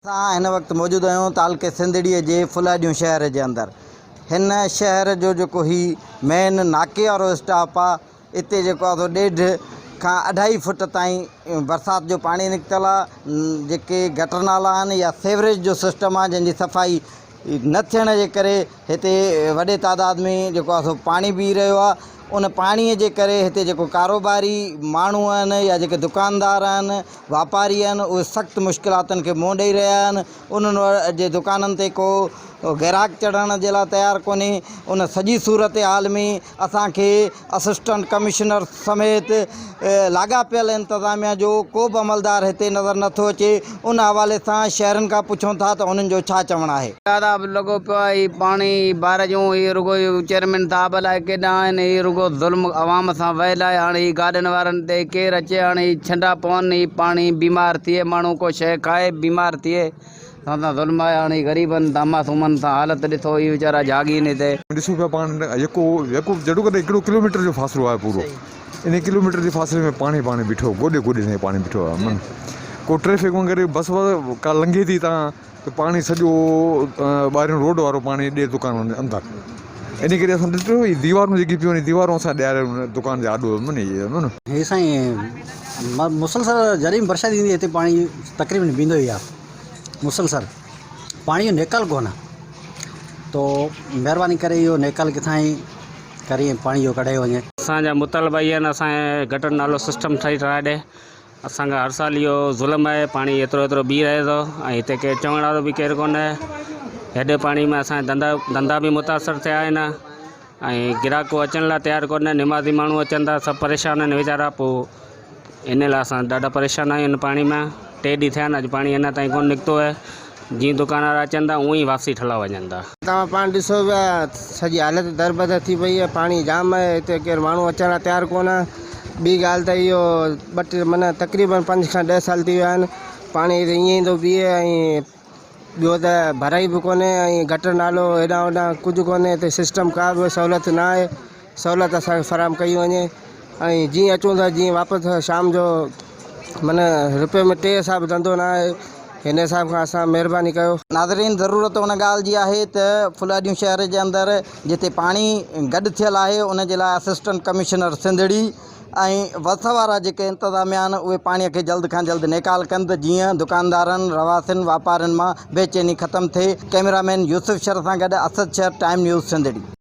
اسان هن وقت موجود آهيون تعلقي سنڌڙيء جي ڦلهڏيون شهر جي اندر. هن شهر جو جيڪو هي مين ناڪي وارو اسٽاپ آ اتي جيڪو آ سو ڏيڍ کان اڍائي فٽ تائين برسات جو پاڻي نڪتل آ جيڪي گٽر نالا آهن يا سيوريج جو سسٽم آ جنهن جي صفائي نه ٿيڻ جي ڪري هتي وڏي تعداد ۾ جيڪو آ سو پاڻي بيهي رهيو آ ان پاڻي جي ڪري هتي جيڪو ڪاروباري ماڻهو آهن يا جيڪي دڪاندار آهن واپاري آهن اهي سخت مشڪلاتن کي منهن ڏئي رهيا آهن انهن جي دڪانن تي ڪو گراهڪ چڙهڻ جي لاء تيار ڪونهي ان سڄي صورتحال ۾ اسان کي اسسٽنٽ ڪمشنر سميت لاڳاپيل انتظاميا جو ڪو به عملدار هتي نظر نٿو اچي ان حوالي سان شهرين کان پڇون ٿا ته انهن جو ڇا چوڻ آهي. عذاب لڳو پيو آهي هي پاڻي هي بار جون هي رڳو چيئرمين صاحب الائي ڪيڏانهن آهن هي رڳو ظلم عوام سان ويل آهي هاڻي هي گاڏين وارن تي ڪير اچي هاڻي هي ڇنڊا پون هي پاڻي بيمار ٿئي ماڻهو ڪو شيء کائي بيمار ٿئي اسان سان ظلم آهي هاڻي غريبن سان معصومن سان حالت ڏسو هي ويچارا جاڳين هتي. ڏسون پيا پاڻ يڪو يڪو جهڙو ڪر هڪڙو ڪلوميٽر جو فاصلو آهي پورو ان ڪلوميٽر جي فاصلي ۾ پاڻي پاڻي بيٺو گوڏي گوڏي تائين پاڻي بيٺو آهي من ڪو ٽريفڪ وغيره بس ڪا لنگهي ٿي تان ته پاڻي سڄو ٻاهريون روڊ وارو پاڻي ڏي دڪانن جي اندر ان ڪري اسان ڏٺو هي ديوارون جيڪي پيون آهن ديوارون اسان ڏياري دڪان جي آڏو من هي هي سائين مسلسل جڏهن به برسات ايندي هتي پاڻي تقريبن بيهندو ئي آهي مسلسل پاڻي جو نيڪال ڪونه تو مهرباني ڪري اهو نيڪال ڪٿان ئي ڪري پاڻي جو ڪڍايو وڃي. اسان جا مطالبا اهي آهن اسان کي گٽر نالو سسٽم صحيح ٺهرائي ڏي اسان کان هر سال اهو ظلم آهي پاڻي ايترو ايترو بيهي رهي ٿو ۽ هتي ڪير چوڻ وارو به ڪير ڪونهي هيڏي پاڻي ۾ اسان جا ڌنڌا ڌنڌا به متاثر ٿيا آهن ۽ گراهڪ اچڻ لاء تيار ڪونهي نمازي ماڻهو اچن ٿا سڀ پريشان آهن ويچارا پوء ان لاء اسان ڏاڍا پريشان آهيون هن پاڻي مان ٽي ڏينهن ٿيا آهن اڄ پاڻي اڃا تائين ڪونه نڪتو آهي جيئن دڪان وارا اچن ٿا اونئن ئي واپسي ٺلا وڃن ٿا. توهان پاڻ ڏسو پيا سڄي حالت دربدر ٿي پئي آهي پاڻي جام آهي هتي ڪير ماڻهو اچڻ لاء تيار ڪونه ٻي ڳالهه ته اهو ٻه ٽي معنيٰ تقريبن پنج کان ڏهه سال ٿي ويا آهن پاڻي هتي ائين ئي ٿو بيهي ۽ ٻيو ته ڀرائي به ڪونهي ۽ گٽر نالو هيڏانهن هوڏانهن ڪجهه ڪونهي هتي سسٽم ڪا به سهولت نه آهي سهولت اسان کي فراهم ڪئي وڃي ۽ جيئن اچون ٿا جيئن واپس شام جو معنيٰ روپئي ۾ ٽي حساب ڌنڌو نه آهي هن حساب کان اسان مهرباني ڪيو. ناظرين ضرورت ان ڳالهه جي آهي ته ڦلهڏيون شهر جي اندر جتي پاڻي گڏ ٿيل آهي ان جي لاء اسسٽنٽ ڪمشنر سنڌڙي ۽ وس وارا جيڪي انتظاميا آهن اهي پاڻي کي جلد کان جلد نيڪال ڪن ته جيئن دڪاندارن رهواسين واپارين مان بيچيني ختم ٿئي ڪئميرا مين يوسف شر سان گڏ اسد شر ٽائيم نيوز سنڌڙي.